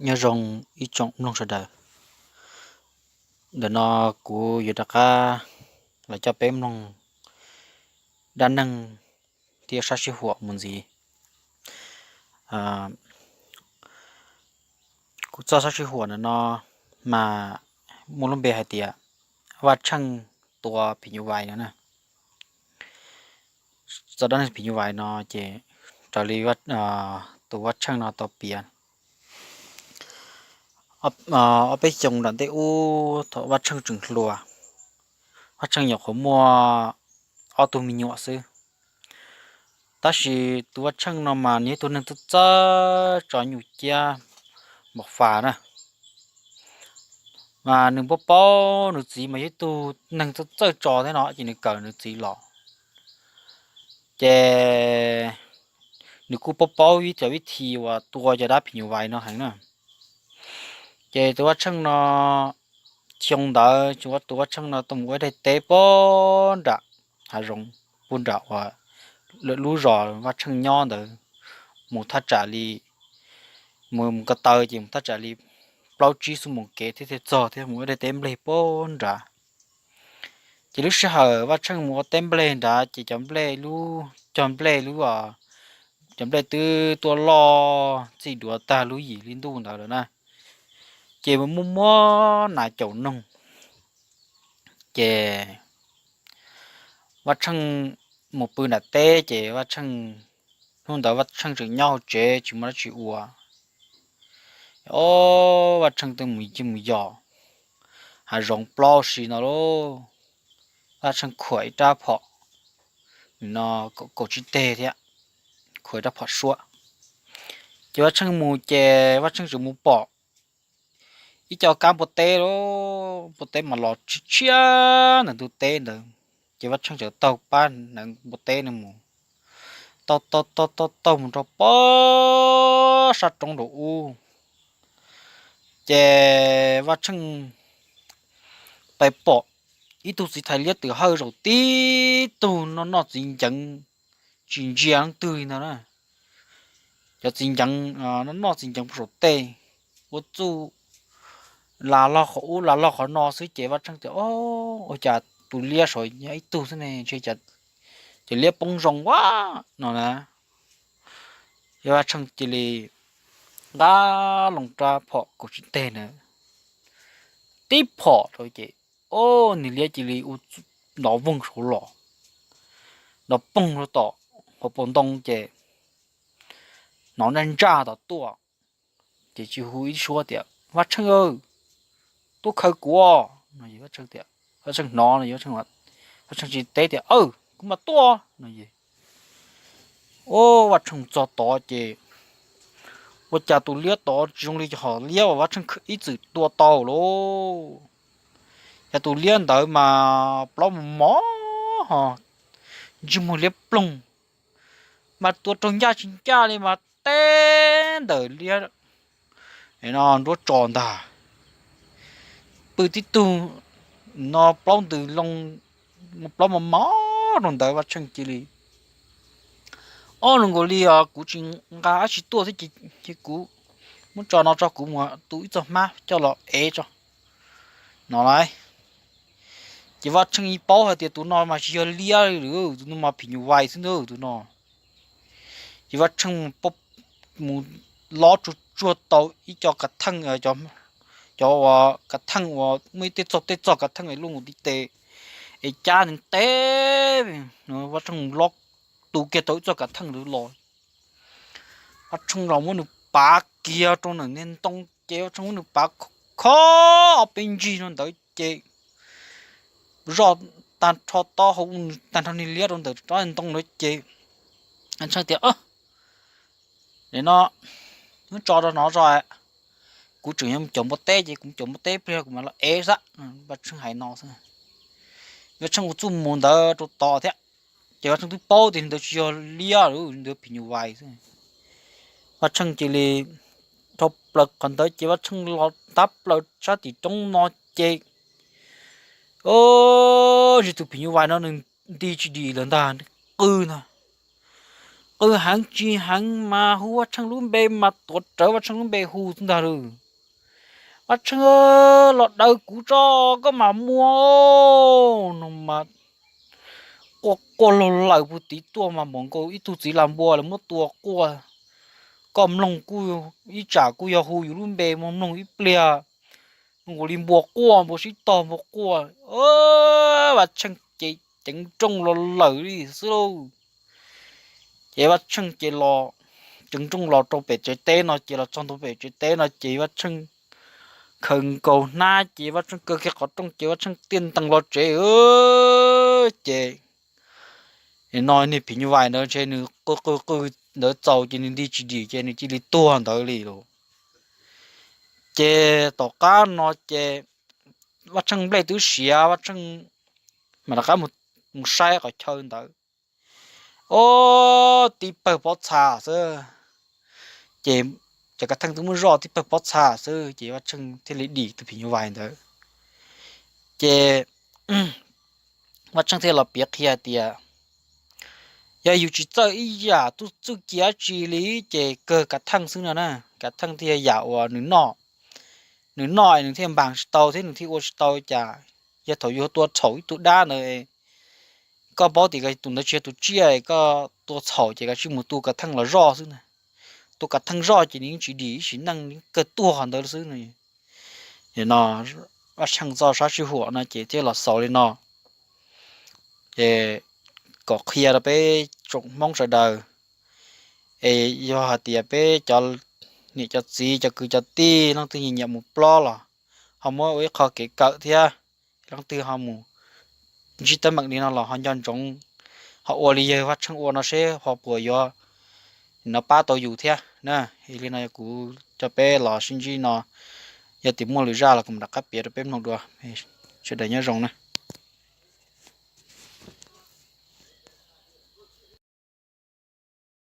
Nyob zoo ib tsoom mloog sawv daws. Ntawm no kuv yuav rov qab los coj peb mloog dab neeg thiab sab sij huam mus ntxiv. Kuv txoj sab sij huam ntawm no mas muaj lub npe hais tias Vaj Tsheej tua phim nyuj vais no na. Txoj dab neeg phim nyuj vais no ces raws li tus Vaj Tsheej no tau piav, ob peb xyoos nram ntej ub thaum Vaj Tsheej tseem hluas, Vaj Tsheej nyuam qhuav muaj ob tug me nyuam xwb. Tab sis tus Vaj Tsheej no mas nws yog ib tug neeg txawj txawj tso nyuj ciab npam fas na. Mas nws paub paub nws txiv mas yog ib tug neeg txawj txawj tso thiab no ces nws kawm nws txiv los. Ces nws kuj paub paub ib co vib thi uas tua cov dab phim nyuj vais no heev na. Ces tus Vaj Tsheej no, xyoo ntawd tus Vaj Tsheej no tau mus ua ib daim teb puag nram hav zoov, puag nram uas lawv lub zos Vaj Tsheej nyob ntawd, mus thaj tsam li, mus ko taw ces mus thaj tsam li plaub tsib xuab moos kev thiab thiaj txog thiab, mus ua ib daim teb nplej puag nrad. Ces lub sij hawm Vaj Tsheej mus ua teb nplej nrad ces cov nplej lub, cov nplej lub, cov nplej twb tuaj loj txij duav tag lub yim li ntuj ntawd lawm na. Ces muaj muaj nas caum noog. Ces Vaj Tsheej mus pw nram teb ces Vaj Tsheej, hnub ntawd Vaj Tsheej tseem nyob hauv tsev tsis muaj dab tsi ua. Ob, Vaj Tsheej twb mus mus yos hav zoov plaub si no lauj, Vaj Tsheej khuam ib rab phom no, kaum tsib teg thiab, khuam ib rab phom suab. Ces Vaj Tsheej mus ces Vaj Tsheej tseem mus pom ib co kab npua teb lauj, npua teb mas los tshiab tshiab ntawm ntug teb ntawd. Ces Vaj Tsheej txawm taug pab ntawm npua teb no mus, taug taug taug taug mus rau pem sab roob rau ub. Ces Vaj Tsheej pais pom ib tug txiv thais liab twm hawj zaum tib tug noj noj txiv nceev tsis ntsia leej twg li ntag na. Cov txiv nceev noj noj txiv nceev puag saum tej, ua txuj las log qhov ub las log qhov no xwb ces Vaj Tsheej tias, Ua cas tus liab saum yog ib tug xwb ne, ntshe cov liab poob zoo ua no na. Ces Vaj Tsheej cia li nqa loo rab phom kaum tsib teg na, tib phom rau ces, o, niag liab cia li ua nrov voog saud los, nrov poog rau tom hauv paus ntoo ces hnov ntsaj ntsaj tom tuaj. Ces tsis hu ib suab tias, Vaj Tsheej, tuaj khaws kuv no. Vaj Tsheej hnov no, Vaj Tsheej tsis teb tias, Aw, kuv mam tuaj no. Ua, Vaj Tsheej txog tod ces ua cas tus liab tod tsis zoo li cov hom liab uas Vaj Tsheej ib txwm tua tau lauj. Cas tus liab ntawd mas plaub mos mos ho, ntsej muag liab ploog, mas tua raug ncaj tsis ncaj li mas teb ntawm liab no nruab tso ntag. Pw tib tug no plaub ntws loo, plaub mos mos rau ntawd, Vaj Tsheej cia li, Ob, zoo nkaus li os, kuv tsis nqa dab tsi tuaj thiab ces kuv muab tso no tso, kuv mus tu ib txoj hmab coj los ev tso no lauj. Ces Vaj Tsheej yeej paub hais tias tus no mas tsis yog liab li, tus no mas phim nyuj vais xwb ntag tus no. Ces Vaj Tsheej mus lob tsuag tsuag tau ib co kav theej, cov uas kav theej uas muaj ib tej txoj tej txoj kav theej es luaj nkaus ntiv tes es cab ntev ntev, Vaj Tsheej mus lob tu kiag tau ib txoj kav theej ntawd los. Vaj Tsheej los muab nws pav kiag rau ntawm niag ntoo ces Vaj Tsheej muab nws pav khob ob peb ntsig no ntawd ces zoj tag nrho taub hau, tag nrho niag liab rau ntawm rab ntoo ntawd ces Vaj Tsheej tias, Nim no muab tso rau no tso, kuv tseem yuav mus caum npua teb ces kuv mus caum npua teb pliag kuv mam los ev xwb. Vaj Tsheej hais no xwb. Vaj Tsheej ua txuj mus ntawd rau tod thiab, ces Vaj Tsheej twb paub tias ntawd tsis yog liab, ntawd phim nyuj vais xwb. Vaj Tsheej cia li dhau plaws qhov ntawd ces Vaj Tsheej los ntab plaws sab tim roob no ces, o, zis tus phim nyuj vais no nws nti tsis dim lawm ntag, qw ntag. qw heev tsis heev mas hu Vaj Tsheej lub npe mas tuav rawv Vaj Tsheej lub npe hu ntag lawm. Vaj Tsheej, los daws kuv tso, koj mam muab no mas quaj quaj laug lawm puag tid tuaj mas npaum nkaus ib tug txiv las npua lawv muab tua quaj. Koj mloog kuj, ib tsam kuj yog hu yus lub npe mas mloog ib pliag nkaus li npua quaj, npua sib tog npua quaj. Vaj Tsheej ces ceev nrooj los lawm li xwb lauj. Ces Vaj Tsheej ces los, ceev nrooj los rau pem tsev teb no ces los txog ntua pem tsev teb no ces Vaj Tsheej khaws nkaus hnab ces Vaj Tsheej kaw kiag qhov rooj ces Vaj Tsheej tiaj ntees los tsev. Ces no niag phim nyuj vais ntawd ntshe nws qw qw qw ntawd txaus ces nws nti tsis dim ces nws cia li tuag ntawd li lauj. Ces tom qab no ces Vaj Tsheej nplej twb siav, Vaj Tsheej mam rov qab mus saib qhov chaw ntawd. Ob, tib pawg pob txha xwb. Ces cov kav theej twb muab zoj tib pawg pob txha xwb ces Vaj Tsheej thiaj li dim tus phim nyuj vais ntawd. Ces Vaj Tsheej thiaj los piav qhia tias yog yus tsis txawj ib yam txuj ci dab tsi li ces kawg kav theej xwb no na, kav theej thiaj yam uas nws noj, nws noj nws thiaj npaag tsis tau thiab nws thiaj ua tsis tau cas. Yog thaum yus tua txhaum ib tug dab ntawd, koj paub tias tus ntawd tsis yog tus tsiaj, koj tua txhaum ces kav tsij mus tu kav theej los zoj xwb na. Tu kav theej zoj ces nws yeej tsis dim ib sim neej, kawg tuag ntawd xwb no. No, Vaj Tsheej txoj sab sij huam no ces thiaj los xaus li no. Ces kom qhia rau peb tsoom Hmoob sawv daws, es yog hais tias peb cov niam cov txiv cov kwv cov tij leej twg nyiam nyiam mus plob los ho muab ua ib qho kev kawm thiab. Leej twg ho mus ntsib teeb meem li no los ho nco ntsoov, ho ua li yawg Vaj Tsheej ua no seb ho puas yuav no pab tau yus thiab na. Li no kuv coj peb los sib ntsib no, yog tias muaj lwm zaj los kuv mam rov qab piav rau peb mloog dua. Sawv daws nyob zoo na.